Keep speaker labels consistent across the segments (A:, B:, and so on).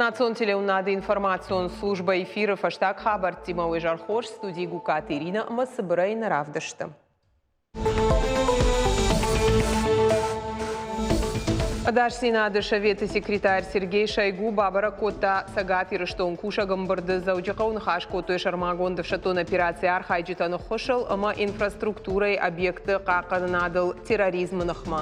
A: Национ телеуынынады информацион службӕ эфиры фӕстаг хабӕрттимӕ уе зӕр хорз студийы Гукаты Иринӕ ӕмӕ цыбырӕй нӕ равдысты. Ӕдасдзинады советы секретарь Сергей Шойгу бабӕрӕг кодта Цӕгат Ирыстон кусӕг ӕмбырды Дзӕуджыхъӕуы ныхас кодтой сӕрмагонд ӕфсӕддон операцийы архайджытӕн ӕххуысыл ӕмӕ инфраструктурӕйы объектты хъахъхъӕнынадыл терроризмы ныхмӕ.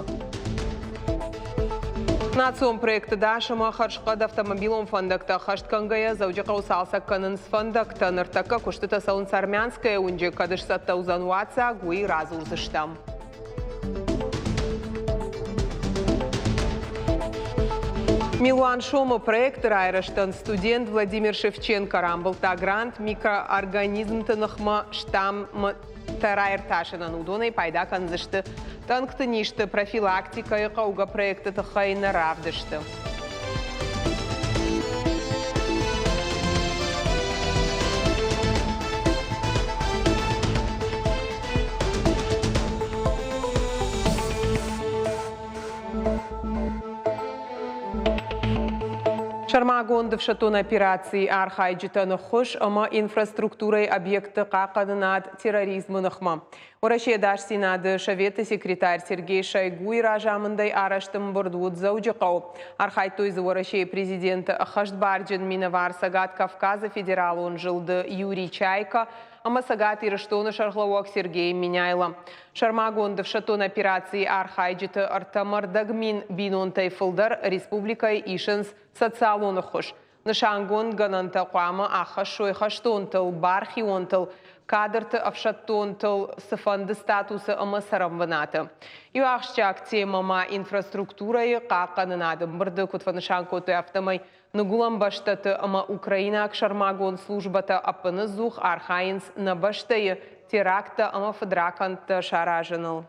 A: Национ проекты дӕс ӕмӕ хӕрзхъӕд автомобилон фӕндӕгтӕ ӕххӕст кӕнгӕйӕ Дзӕуджыхъӕуы цалцӕг кӕнынц фӕндӕгтӕ. Ныртӕккӕ куыстытӕ цӕуынц Армянская уынджы, кӕд сцӕттӕ уыдзӕн уаццаг, уый радзурдзыстӕм. Милуан сомы проекты райрӕзтӕн студент Владимир Шевченко рамбылдта грант микроорганизмты ныхмӕ штаммы раиртасынӕн уыдонӕй пайда кӕндзысты тъӕнгты низты профилактикӕйы хъӕугӕ проекты тыххӕй нӕ равдысты. Сӕрмагонд ӕфсӕддон операцийы архайджытӕн ӕххуыс ӕмӕ инфраструктурӕйы объектты хъахъхъӕнынад терроризмы ныхмӕ. Уӕрӕсейы ӕдасдзинады советы секретарь Сергей Шойгуйы разамындӕй арӕзт ӕмбырд уыд Дзӕуджыхъӕуы. Архайдтой дзы Уӕрӕсейы президенты ӕххӕстбарджын минӕвар Цӕгат Кавказы федералон зылды Юрий Чайка ӕмӕ Цӕгат Ирыстоны сӕргълӕууӕг Сергей Меняйло. Сӕрмагонд ӕфсӕддон операцийы архайджыты 3,25 бинонтӕй фылдӕр республикӕйы исынц социалон ӕххуыс. Нысангонд гӕнӕнтӕ хъуамӕ ахӕссой хӕстонтыл, бархионтыл, кадрты ӕфсӕддонтыл цыфӕнды статусы ӕмӕ цӕрӕнбынаты. Иу ахсджиаг темӕ ма инфраструктурӕйы хъахъхъӕнынады ӕмбырды куыд фӕнысан кодтой, афтӕмӕй Ныгуылӕн бӕстӕты ӕмӕ украинаг сӕрмагонд службӕтӕ ӕппынӕдзух архайынц нӕ бӕстӕйы теракттӕ ӕмӕ фыдракӕндтӕ саразыныл.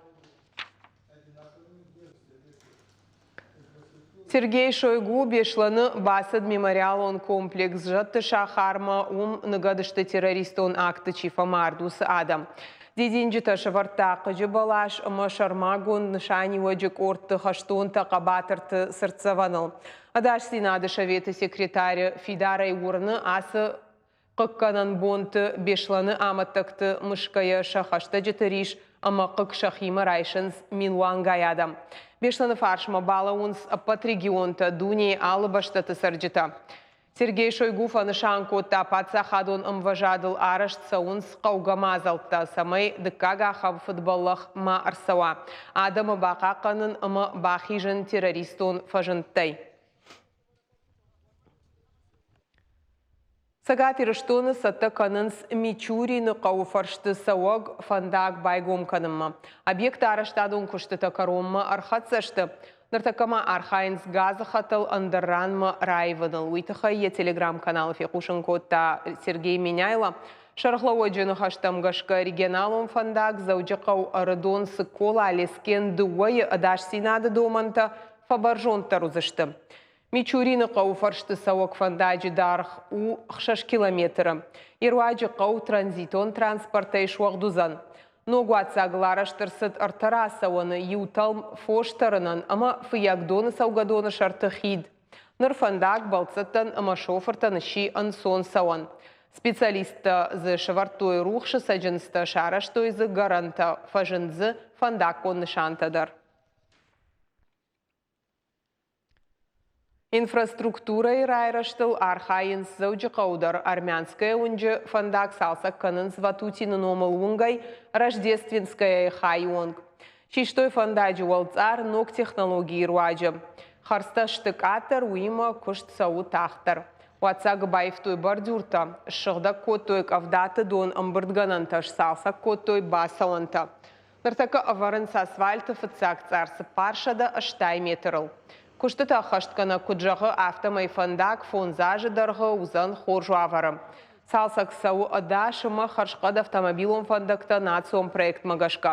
A: Сергей Шойгу Беслӕны бацыд мемориалон комплекс Зӕдты сахармӕ, уым ныгӕд сты террористон акты чи фӕмард, уыцы адӕм. Дидинджытӕ сӕвӕрдта хъыджы бӕлас ӕмӕ сӕрмагонд нысаниуӕджы къордты хӕстонтӕ хъӕбатырты цыртдзӕвӕныл. Ӕдасдзинады советы секретары фидарӕй уырны, ацы хъыггӕнӕн бонты Беслӕны амӕттӕгты мысгӕйӕ сӕ хӕстӕджыты рис ӕмӕ хъыг сӕхимӕ райсынц милуангай адӕм. Беслӕны фарсмӕ балӕууынц ӕппӕт регионтӕ, дунейы алы бӕстӕты цӕрджытӕ. Сергей Шойгу фӕнысан кодта, паддзахадон ӕмвӕзадыл арӕзт цӕуынц хъӕугӕ мадзӕлттӕ, цӕмӕй дыккаг ахӕм фыдбӕллӕх ма ӕрцӕуа, адӕмы бахъахъхъӕнын ӕмӕ бахизын террористон фӕзындтӕй. Цӕгат Ирыстоны цӕттӕ кӕнынц Мичурины хъӕуы фӕрсты цӕуӕг фӕндаг байгом кӕнынмӕ. Объекты арӕзтадон куыстытӕ кӕронмӕ ӕрхӕццӕ сты. Ныртӕккӕ ма архайынц газы хӕтӕл ӕндӕр ранмӕ раивыныл. Уый тыххӕй йӕ телеграм-каналы фехъусын кодта Сергей Меняйло. Сӕргълӕууӕджы ныхӕстӕм гӕсгӕ регионалон фӕндаг Дзӕуджыхъӕу-Ӕрыдон Цыкола-Лескен дыууӕйы ӕдасдзинады домӕнтӕ фӕбӕрзонддӕр уыдзысты. Мичурины хъӕуы фӕрсты цӕуӕг фӕндаджы дӕргъ у 6 километры. Йе руаджы хъӕу транзитон транспортӕй суӕгъд уыдзӕн. Ног уаццагыл арӕзт ӕрцыд ӕртӕ рацӕуӕны, иу тӕлм фос тӕрынӕн ӕмӕ Фыййагдоны цӕугӕдоны сӕрты хид. Ныр фӕндаг бӕлццӕттӕн ӕмӕ шофыртӕн сси ӕнцон цӕуӕн. Специалисттӕ дзы сӕвӕрдтой рухсы цӕджындзтӕ, сарӕзтой дзы гӕрӕнтӕ, фӕзынд дзы фӕндаггон нысантӕ дӕр. Инфраструктурӕйы райрӕзтыл архайынц Дзӕуджыхъӕуы дӕр. Армянская уынджы фӕндаг цалцӕг кӕнынц Ватутины номыл уынгӕй Рождественскаяйы хайы онг. Систой фӕндаджы уӕлцъар ног технологийы руаджы. Хӕрдзтӕ сты къаддӕр, уыимӕ куыст цӕуы тагъддӕр. Уаццагы баивтой бордюртӕ, ссыгъдӕг кодтой къӕвдаты дон ӕмбырдгӕнӕнтӕ, сцалцӕг кодтой бацӕуӕнтӕ. Ныртӕккӕ ӕвӕрынц асфальты фыццаг цъар 480 метрыл. Куыстытӕ ӕххӕстгӕнӕг куыд зӕгъы, афтӕмӕй фӕндаг фондз азы дӕргъы уыдзӕн хорз уавӕры. Цалцӕг цӕуы ӕдас ӕмӕ хӕрзхъӕд автомобилон фӕндӕгтӕ национ проектмӕ гӕсгӕ.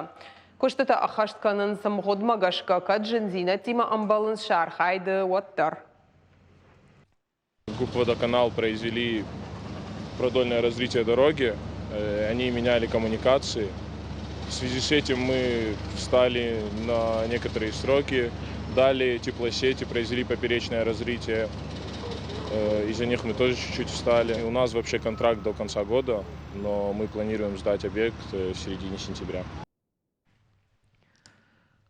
A: Куыстытӕ ӕххӕст кӕнынц ӕмгъуыдмӕ гӕсгӕ, кӕд зындзинӕдтимӕ ӕмбӕлынц сӕ архайды, уӕддӕр.
B: ГУП «Водоканал» произвели продольное развитие дороги, они меняли коммуникации. В связи с этим мы встали на некоторые сроки, дали теплосети, произвели поперечное развитие. Из-за них мы тоже чуть-чуть встали. У нас вообще контракт до конца года, но мы планируем сдать объект в середине сентября.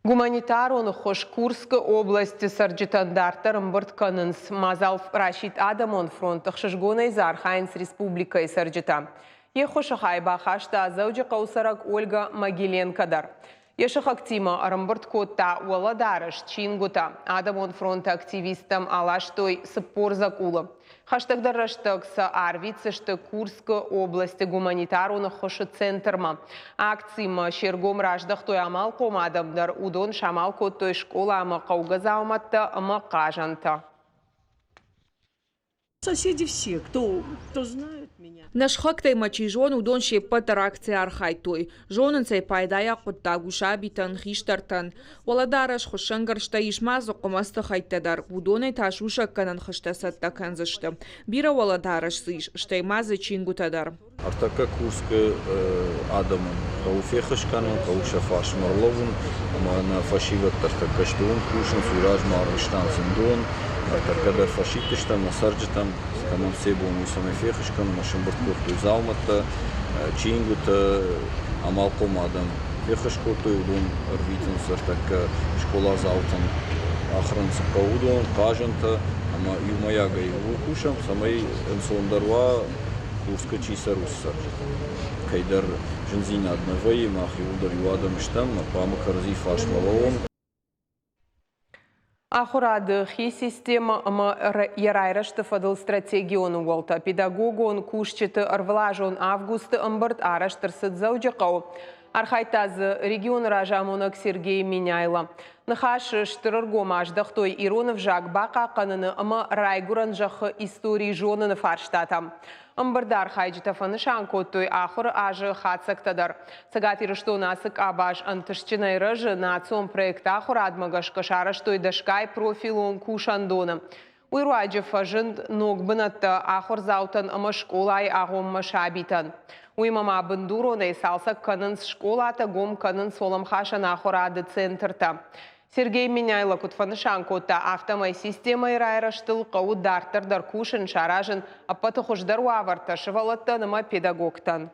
A: Гуманитарон ӕххуыс Курскы областы цӕрджытӕн дарддӕр ӕмбырд кӕнынц. Мадзал расидт Адӕмон фронт, ӕхсызгонӕй дзы архайынц республикӕйы цӕрджытӕ. Йе ххуысы хай бахаста Дзӕуджыхъӕуы цӕрӕг Ольга Могиленко дӕр. Йӕ сыхӕгтимӕ ӕрӕмбырд кодта уӕлӕдарӕс, чингуытӕ. Адӕмон фронты активисттӕм аластой 40 дзӕкъулы. Хӕстӕгдӕр рӕстӕг сӕ арвитдзысты Курскы областы гуманитарон ӕххуысы центрмӕ. Акцимӕ се ргом раздӕхтой амалхъом адӕм дӕр. Уыдон самал кодтой скъоламӕ хъӕугӕ дзаумӕттӕ ӕмӕ хъазӕнтӕ.
C: Соседи все, кто, кто знает меня.
D: Нӕ сыхӕгтӕй мӕ чи зоны, уыдон се ппӕт дӕр акцийы архайдтой. Зонынц ӕй, пайдайаг хъуыддаг у сабитӕн, хистӕртӕн. Уӕлӕдарӕс, хуыссӕнгӕрзтӕ, ис ма дзы хъуымӕцты хӕйттӕ дӕр. Уыдонӕй та сусӕггӕнӕн хызтӕ цӕттӕ кӕндзысты. Бирӕ уӕлӕдарӕс дзы ис, стӕй ма дзы чингуытӕ дӕр.
E: Ӕртӕккӕ Курскы адӕмӕн хъӕуы феххуыс кӕнын, хъӕуы сӕ фарсмӕ ӕрлӕууын ӕмӕ нӕ фӕсивӕд дӕр тӕккӕ сты уым кусынц, уый размӕ арвыстам сын дон, ӕртӕккӕ дӕр фӕсидтыстӕм нӕ цӕрджытӕм, кӕмӕн сӕ бон у, цӕмӕй феххуыс кӕнын, сӕмбырд кодтой дзаумӕттӕ, чингуытӕ, амалхъом адӕм феххуыс кодтой, уыдон ӕрвитынц ӕртӕккӕ скъоладзаутӕн ахуырӕн цы хъӕуы, уыдон, хъазӕнтӕ ӕмӕ иумӕйагӕй ууыл кусӕм, цӕмӕй ӕнцондӕр уа Курскы чи цӕры, уыцы цӕрджытӕн. Кӕйдӕр зындзинад нӕ вӕййы, мах иууылдӕр иу адӕм стӕм, хъуамӕ кӕрӕдзи фарсмӕ лӕууӕм.
A: Ахуырады хи системӕ ӕмӕ йӕ райрӕзты фӕдыл стратегион ууӕлтӕ педагогон кусджыты ӕрвылазон августы ӕмбырд арӕзт ӕрцыд Дзӕуджыхъӕуы. Архайдта дзы регионы разамонӕг Сергей Меняйло. Ныхасы стыр ӕргом аздӕхтой ирон ӕвзаг бахъахъхъӕныны ӕмӕ райгуырӕн зӕххы истори зоныны фарстатӕм. Ӕмбырды архайджытӕ фӕнысан кодтой ахуыры азы хатдзӕгтӕ дӕр. Цӕгат Ирыстоны ацы къабаз ӕнтыстджынӕй рӕзы, национ проект ахуырадмӕ гӕсгӕ сарӕзтой дӕсгай профилон кусӕндоны. Уый руаджы фӕзынд ног бынӕттӕ ахуырдзаутӕн ӕмӕ скъолайы агъоммӕ сабитӕн. Уыимӕ ма бындуронӕй цалцӕг кӕнынц скъолатӕ, гом кӕнынц уӕлӕмхасӕн ахуырады центртӕ. Сергей Меняйло куыд фӕнысан кодта, афтӕмӕй системӕйы райрӕзтыл хъӕуы дарддӕр дӕр кусын, саразын ӕппӕты хуыздӕр уавӕртӕ сывӕллӕттӕн ӕмӕ педагогтӕн.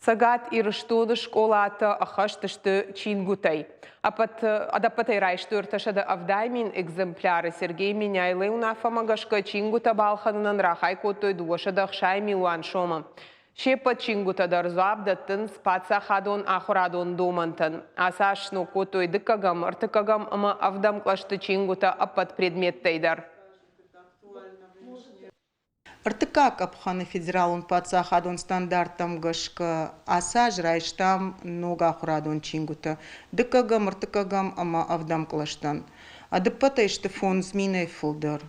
A: Цӕгат Ирыстоны скъолатӕ ӕххӕст сты чингуытӕй. Ӕдӕппӕтӕй райстой 370 000 экземпляры. Сергей Меняйлойы уынаффӕмӕ гӕсгӕ чингуытӕ балхӕнынӕн рахай кодтой 260 милуан сомы. Се ппӕт чингуытӕ дӕр дзуапп дӕттынц паддзахадон ахуырадон домӕнтӕн. Ацы аз сног кодтой дыккӕгӕм, ӕртыккӕгӕм ӕмӕ ӕвдӕм кълӕсты чингуытӕ ӕппӕт предметтӕй дӕр.
F: Ӕртыккаг къӕпхӕны федералон паддзахадон стандарттӕм гӕсгӕ ацы аз райстам ног ахуырадон чингуытӕ дыккӕгӕм, ӕртыккӕгӕм ӕмӕ ӕвдӕм кълӕстӕн. Ӕдыппӕтӕй сты 5000-ӕй фылдӕр.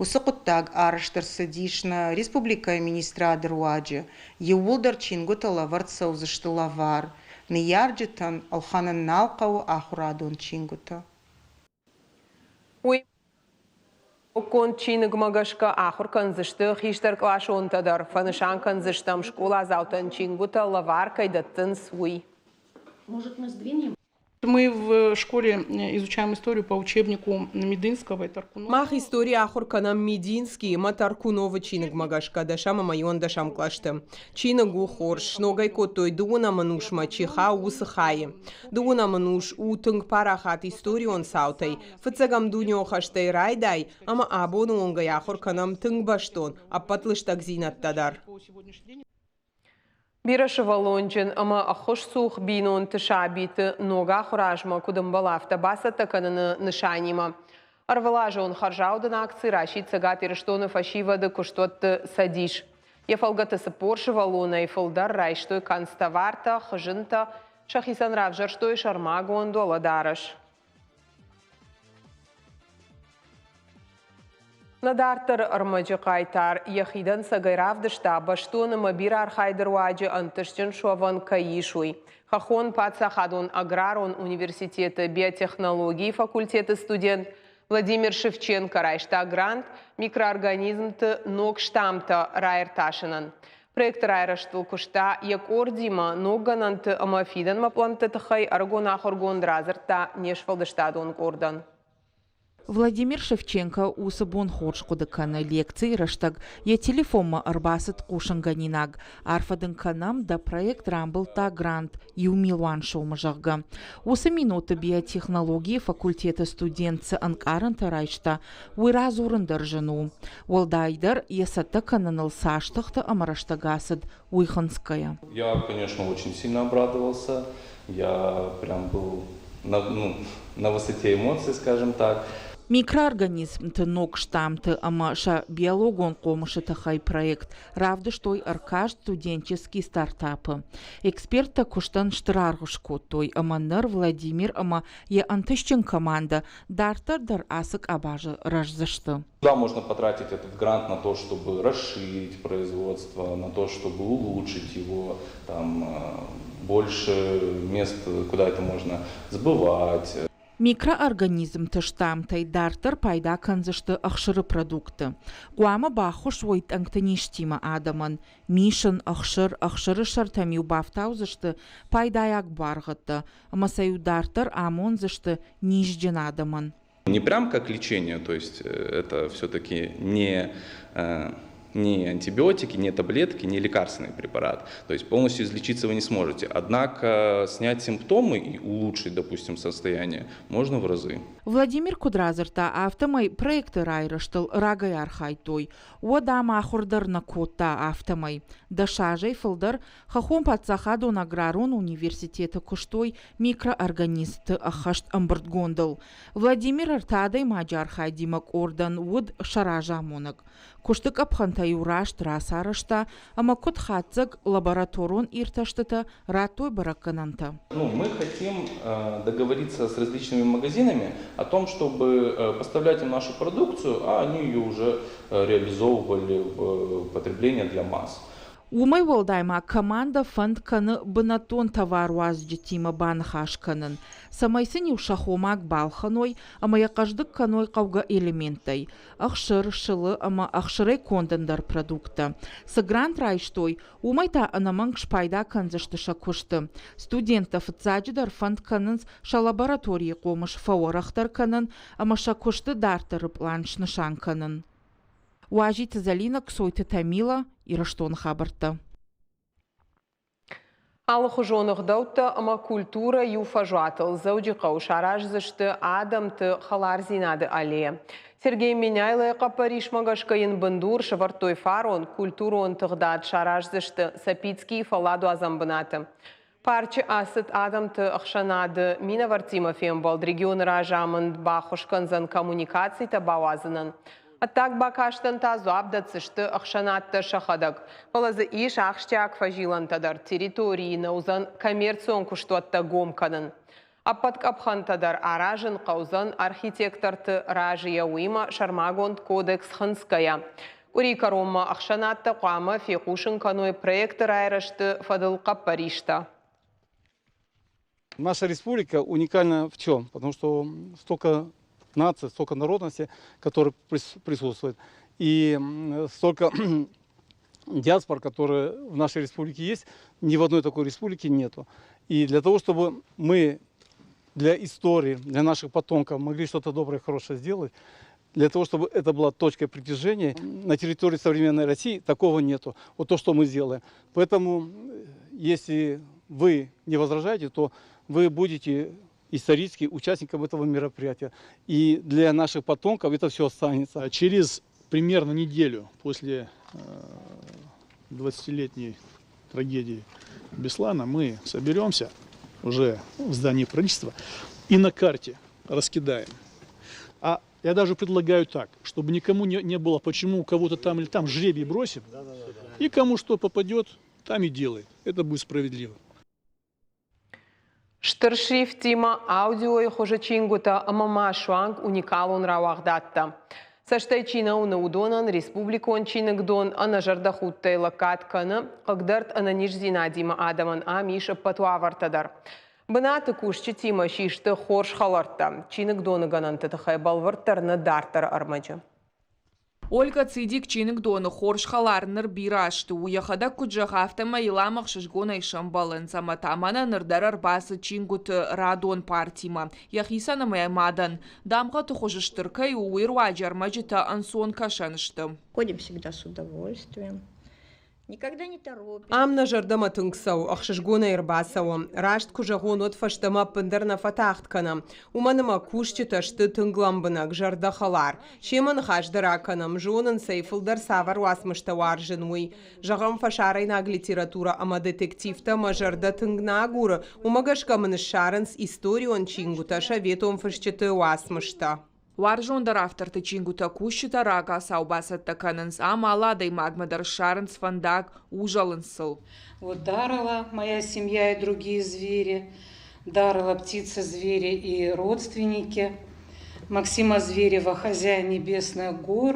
F: Уыцы хъуыддаг арӕзт ӕрцыдис нӕ республикӕйы министрады руаджы. Иууылдӕр чингуытӕ лӕвӕрд цӕудзысты лӕвар. Ныййарджытӕн ӕлхӕнын нал хъӕуы ахуырадон чингуытӕ.
A: Уый Ноггонд чиныгмӕ гӕсгӕ ахуыр кӕндзысты хистӕркъласонтӕ дӕр. Фӕнысан кӕндзыстӕм, скъоладзаутӕн чингуытӕ лӕвар кӕй дӕттынц, уый.
C: Может, мы сдвинем?
G: Мы в школе изучаем историю по учебнику Медынского и Таркунова.
A: Мах истори ахуыр кӕнӕм Мединский ӕмӕ Таркуновы чиныгмӕ гӕсгӕ дӕсӕм ӕмӕ иуӕндӕсӕм кълӕсты. Чиныг у хорз, сногӕй кодтой дыууынӕм ӕнусмӕ чи хауы, уыцы хайы. Дыууынӕм ӕнус у тынг парахат историон цаутӕй, Фыццӕгӕм дунеон хӕстӕй райдай ӕмӕ абоны онг ӕй ахуыр кӕнӕм тынг бӕстон, ӕппӕт лыстӕгдзинӕдтӕ дӕр. Бирӕсывӕллонджын ӕмӕ ӕххуысцух бинонты сабиты ног ахуыры азмӕ куыд ӕмбӕлы, афтӕ бацӕттӕ кӕныны нысанимӕ ӕрвылазон хӕрзаудӕн акци расидт Цӕгат Ирыстоны фӕсивӕды куыстуӕтты цӕдис. Йӕ фӕлгӕты 40 сывӕллонӕй фылдӕр райстой канцтовартӕ, хызынтӕ, сӕхицӕн равзӕрстой сӕрмагонд уӕлӕдарӕс. Нӕ дарддӕры ӕрмӕджы хъайтар йӕхи дӕнцӕгӕй равдыста, бӕстон ӕмӕ бирӕ архайды руаджы ӕнтыстджын суӕвӕн кӕй ис, уый. Хӕххон паддзахадон аграрон университеты биотехнологийы факультеты студент Владимир Шевченко райста грант микроорганизмты ног штаммтӕ раиртасынӕн. Проекты райрӕзтыл куыста йӕ къордимӕ, ног гӕнӕнты ӕмӕ фидӕнмӕ пълӕнтты тыххӕй ӕрыгон ахуыргонд радзырдта не сфӕлдыстадон къордӕн.
H: Владимир Шевченко уыцы бон хорз хъуыды кӕны лекцийы рӕстӕг йӕ телефонмӕ ӕрбацыд хъусынгӕнинаг. Арфӕ дын кӕнӕм, дӕ проект рамбылдта грант иу милуан сомы, зӕгъгӕ. Уыцы минуты биотехнологийы факультеты студент цы ӕнкъарӕнтӕ райста, уый радзурын дӕр зын у. Уӕлдайдӕр йӕ цӕттӕ кӕныныл цас тыхты ӕмӕ рӕстӕг ацыд, уый хынцгӕйӕ.
I: Я, конечно, очень сильно обрадовался. Я прям был на, ну, на высоте эмоций, скажем так.
H: Микроорганизмты ног штаммты ӕмӕ сӕ биологон хъомысы тыххӕй проект равдыстой ӕркаст студенческий стартапы. Эксперттӕ куыстӕн стыр аргъ скодтой ӕмӕ ныр Владимир ӕмӕ йӕ ӕнтыстджын командӕ дарддӕр дӕр ацы къабазы рӕздзысты.
I: Куда можно потратить этот грант на то, чтобы расширить производство, на то, чтобы улучшить его, там, больше мест, куда это можно сбывать.
H: Микроорганизмты штаммтӕй дарддӕр пайда кӕндзысты ӕхсыры продуктты. Хъуамӕ баххуыс уой тъӕнгты низтимӕ адӕмӕн. Мисын, ӕхсыр, ӕхсыры сӕртӕм-иу бафтаудзысты пайдайаг буаргъӕдтӕ ӕмӕ сӕ-иу дарддӕр амондзысты низджын адӕмӕн.
I: Не прям как лечение, то есть это все-таки не антибиотики, не таблетки, не лекарственный препарат. То есть полностью излечиться вы не сможете. Однако снять симптомы и улучшить, допустим, состояние можно в разы.
H: Владимир куыд радзырдта, афтӕмӕй проекты райрӕзтыл рагӕй архайдтой. Уӕд ӕм ахуыр дӕр нӕ кодта, афтӕмӕй. Дӕс азӕй фылдӕр Хӕххон паддзахадон аграрон университеты куыстой микроорганизмты ӕххӕст ӕмбырдгондыл. Владимир ӕртӕ адӕймаджы архайдимӕ къордӕн уыд сӕ разамонӕг. Куысты къӕпхӕнтӕ-иу раст рацарӕзта ӕмӕ куыд хатдзӕг лабораторон иртӕстытӕ радтой бӕрӕггӕнӕнтӕ.
I: Ну, мы хотим договориться с различными магазинами о том, чтобы поставлять им нашу продукцию, а они ее уже реализовывали в потребление для масс.
H: Уымӕй уӕлдай ма командӕ фӕнд кӕны бынӕттон товаруадзджытимӕ баныхас кӕнын, цӕмӕй сын-иу сӕ хомаг балхӕной ӕмӕ йӕ хъӕздыг кӕной хъӕугӕ элементтӕй – ӕхсыр, сылы ӕмӕ ӕхсырӕй конд ӕндӕр продукттӕ. Цы грант райстой, уымӕй та ӕнӕмӕнг спайда кӕндзысты сӕ куысты. Студенттӕ фыццаджыдӕр фӕнд кӕнынц сӕ лабораторийы хъомыс фӕуӕрӕхдӕр кӕнын ӕмӕ сӕ куысты дарддӕры пълан снысан кӕнын. Уазиты Зӕлинӕ, Ксойты Тамила, Ирыстоны хабӕрттӕ.
A: Алыхуызон ӕгъдӕуттӕ ӕмӕ культурӕ иу фӕзуатыл Дзӕуджыхъӕуы сараздзысты адӕмты хӕлардзинады аллея. Сергей Меняйлойы хъӕппӕрисмӕ гӕсгӕ йын бындур сӕвӕрдтой фарон, культурон тыгъдад сараздзысты Сапицкийы фӕлладуадзӕн бынаты. Парчы ацыд адӕмты ӕхсӕнады минӕвӕрттимӕ фембӕлд регионы разамынд баххуыс кӕндзӕн коммуникацитӕ бауадзынӕн. Ӕддаг бакастӕн та дзуапп дӕтдзысты ӕхсӕнадтӕ сӕхӕдӕг. Фӕлӕ дзы ис ахсджиаг фӕзилӕнтӕ дӕр территорийы нӕ уыдзӕн коммерцион куыстуӕттӕ гом кӕнын. Ӕппӕт къӕпхӕнтӕ дӕр аразын хъӕудзӕн архитекторты разыйӕ, уыимӕ сӕрмагонд кодекс хынцгӕйӕ. Къуыри кӕронмӕ ӕхсӕнадтӕ хъуамӕ фехъусын кӕной проекты райрӕзты фӕдыл хъӕппӕристӕ.
J: Наша республика уникальна в чем? Потому что столько наций, столько народностей, которые присутствуют. И столько диаспор, которые в нашей республике есть, ни в одной такой республике нету. И для того, чтобы мы для истории, для наших потомков могли что-то доброе, хорошее сделать, для того, чтобы это была точкой притяжения, на территории современной России такого нету. Вот то, что мы сделаем. Поэтому, если вы не возражаете, то вы будете исторически участником этого мероприятия. И для наших потомков это все останется.
K: Через примерно неделю после 20-летней трагедии Беслана мы соберемся уже в здании правительства и на карте раскидаем. А я даже предлагаю так, чтобы никому не было, почему у кого-то там или там жребий бросим, и кому что попадет, там и делает. Это будет справедливо.
A: Стыр шрифтимӕ аудиойы хуызы чингуытӕ ӕмӕ ма суанг уникалон рауагъдадтӕ. Цӕстӕй чи нӕ уыны, уыдонӕн республикон чиныгдон ӕнӕзӕрдӕхудтӕй лӕггад кӕны, хъыгдӕрд ӕнӕниздзинадимӕ адӕмӕн ам ис ӕппӕт уавӕртӕ дӕр. Бынаты кусджытимӕ систы хорз хӕлӕрттӕ. Чиныгдоны гӕнӕнты тыххӕй бӕлвырддӕр нӕ дарддӕры ӕрмӕджы.
D: Ольга Цидик чиныгдоны хорз хӕлар ныр бирӕ азты у. Йӕхӕдӕг куыд зӕгъы, афтӕмӕй йыл ам ӕхсызгонӕй сӕмбӕлынц ӕмӕ та мӕнӕ ныр дӕр ӕрбацыд чингуыты радон партимӕ. Йӕхицӕн ӕмӕ йӕ мадӕн. Дамгъӕты хуыз стыр кӕй у, уый руаджы ӕрмӕджытӕ ӕнцон кӕсӕн сты.
L: Ходим всегда с удовольствием. Никогда не торопим.
A: Ам нӕ зӕрдӕмӕ тынг цӕуы, ӕхсызгонӕй ӕрбацӕуӕм. Раст куы зӕгъон, уӕд фӕстӕмӕ ӕппындӕр нӕ фӕтагъд кӕнӕм. Уымӕн ӕмӕ кусджытӕ сты тынг лӕмбынӕг, зӕрдӕхӕлар. Семӕ ныхас дӕр акӕнӕм, зонынц ӕй, фылдӕр цавӕр уацмыстӕ уарзын, уый. Зӕгъӕм, фӕсарӕйнаг литературӕ ӕмӕ детективтӕ мӕ зӕрдӕ тынг нӕ агуры, уымӕ гӕсгӕ мын ссарынц историон чингуытӕ, советон фысджыты уацмыстӕ.
D: Уарзондӕр авторты чингуытӕ кусджытӕ рагацау бацӕттӕ кӕнынц, ам алы адӕймагмӕ дӕр ссарынц фӕндаг, узӕлынц сыл.
M: Вот Дарова «Моя семья и другие звери», Дарова «Птицы, звери и родственники», Максима Зверева «Хозяин небесных гор»,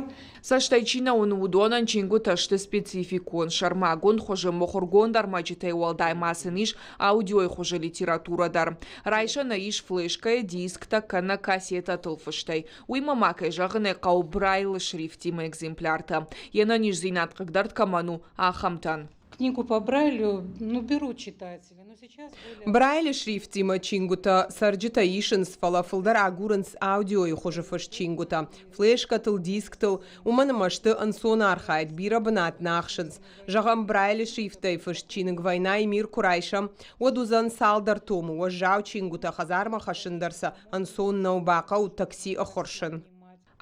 D: Цӕстӕй чи нӕ уыны, уыдонӕн чингуытӕ сты спецификон, сӕрмагонд хуызы мыхуыргонд ӕрмӕджытӕй уӕлдай ма сын ис аудиойы хуызы литературӕ дӕр. Райсӕн ӕй ис флешкӕйы, дисктӕ кӕнӕ кассетӕтыл фыстӕй. Уыимӕ ма, кӕй зӕгъын ӕй хъӕуы, Брайлы шрифтимӕ экземпляртӕ. Йе нӕниздзинад хъыгдард кӕмӕн у, ахӕмтӕн.
M: Книгу по Брайлю, ну, берут читатели. Но сейчас более...
A: Брайлы шрифтимӕ чингуытӕ цӕрджытӕ исынц, фӕлӕ фылдӕр агурынц аудиойы хуызы фыст чингуытӕ, флешкӕтыл, дисктыл. Уымӕн ӕмӕ сты ӕнцон архайд, бирӕ бынат нӕ ахсынц. Зӕгъӕм, Брайлы шрифтӕй фыст чиныг «Война и мир» куы райсӕм, уӕд уыдзӕн цалдӕр томы, уӕззау чингуытӕ хӕдзармӕ хӕссын дӕр сӕ ӕнцон нӕу, бахъӕуы такси ӕххуырсын.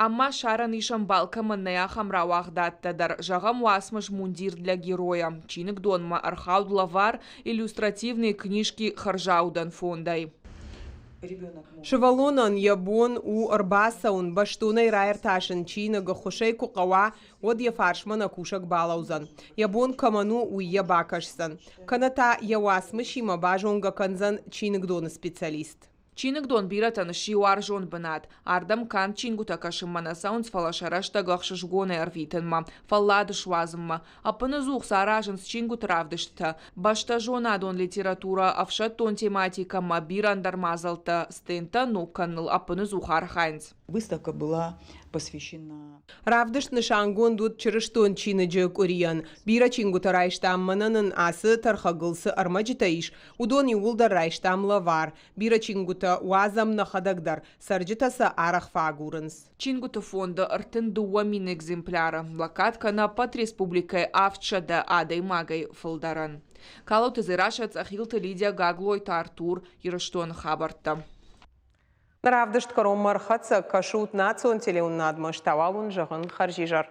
D: Ам ма ссарӕн ис ӕмбал кӕмӕн нӕй, ахӕм рауагъдадтӕ дӕр. Зӕгъӕм, уацмыс «Мундир для героя». Чиныгдонмӕ ӕрхауд лӕвар иллюстративные книжки хӕрзаудӕн фондӕй.
A: Сывӕллонӕн йӕ бон у ӕрбацӕуын, бӕстонӕй раиртасын чиныг, ӕххуысӕй куы хъӕуа, уӕд йӕ фарсмӕ нӕ кусӕг балӕудзӕн. Йӕ бон кӕмӕн у, уый йӕ бакӕсдзӕн. Кӕнӕ та йӕ уацмысимӕ базонгӕ кӕндзӕн чиныгдоны специалист.
D: Чиныгдон бирӕтӕн сси уарзон бынат. Ардӕм канд чингуытӕ кӕсынмӕ нӕ цӕуынц, фӕлӕ сӕ рӕстӕг ӕхсызгонӕй ӕрвитынмӕ, фӕллад суадзынмӕ. Ӕппынӕдзух сӕ аразынц чингуыты равдыстытӕ, бӕстӕзонадон литературӕ, ӕфсӕддон тематикӕ ӕмӕ бирӕ ӕндӕр мадзӕлттӕ стендтӕ ног кӕныныл ӕппынӕдзух архайынц.
N: Выставка была посвящена
A: Равдыст нысангонд уыд чырыстон чиныджы къуырийӕн. Бирӕ чингуытӕ райстам, мӕнӕ нын ацы тӕрхӕгыл цы ӕрмӕджытӕ ис, уыдон иууылдӕр райстам лӕвар. Бирӕ чингуытӕ уадзӕм нӕхӕдӕг дӕр, цӕрджытӕ сӕ арӕх фӕагурынц.
D: Чингуыты фонды 32 000 экземпляры лӕггад кӕны ӕппӕт республикӕйы 700 адӕймагӕй фылдӕрӕн. Калоты Дзерассӕ, Цъӕхилты Лидия, Гаглойты Артур, Ирыстоны хабӕрттӕ.
A: Равдыст кӕронмӕ ӕрхӕццӕ, кӕсут национ телеуынынадмӕ, стауал уын зӕгъын хӕрзизӕр.